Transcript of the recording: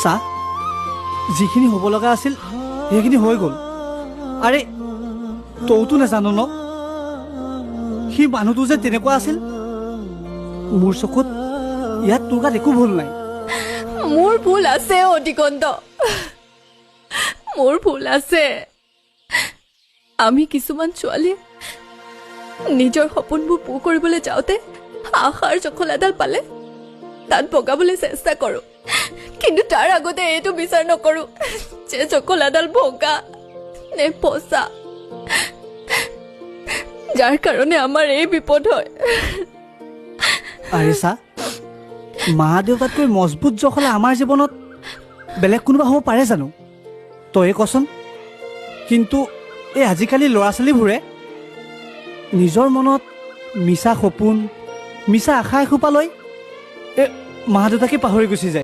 চা, যিখিনি হ'ব লগা আছিল সেইখিনি হৈ গ'ল। আৰে তইতো নাজানো ন সি মানুহটো যে তেনেকুৱা আছিল। মোৰ চকুত ইয়াত তোৰ গাত একো ভুল নাই। মোৰ ভুল আছে অ দিগন্ত, মোৰ ভুল আছে। আমি কিছুমান ছোৱালী নিজৰ সপোনবোৰ পূৰ কৰিবলৈ যাওঁতে আশাৰ জখলাডাল পালে তাত বগাবলৈ চেষ্টা কৰোঁ, কিন্তু তাৰ আগতে এইটো বিচাৰ নকৰোঁ যে জখলাডাল ভগা নে পচা, যাৰ কাৰণে আমাৰ এই বিপদ হয়। আৰে চা, মা দেউতাতকৈ মজবুত জখলা আমাৰ জীৱনত বেলেগ কোনোবা হ'ব পাৰে জানো? তয়ে কচোন। কিন্তু এই আজিকালি ল'ৰা ছোৱালীবোৰে নিজৰ মনত মিছা সপোন, মিছা আশা এসোপা লৈ এই মা দেউতাকে পাহৰি গুচি যায়।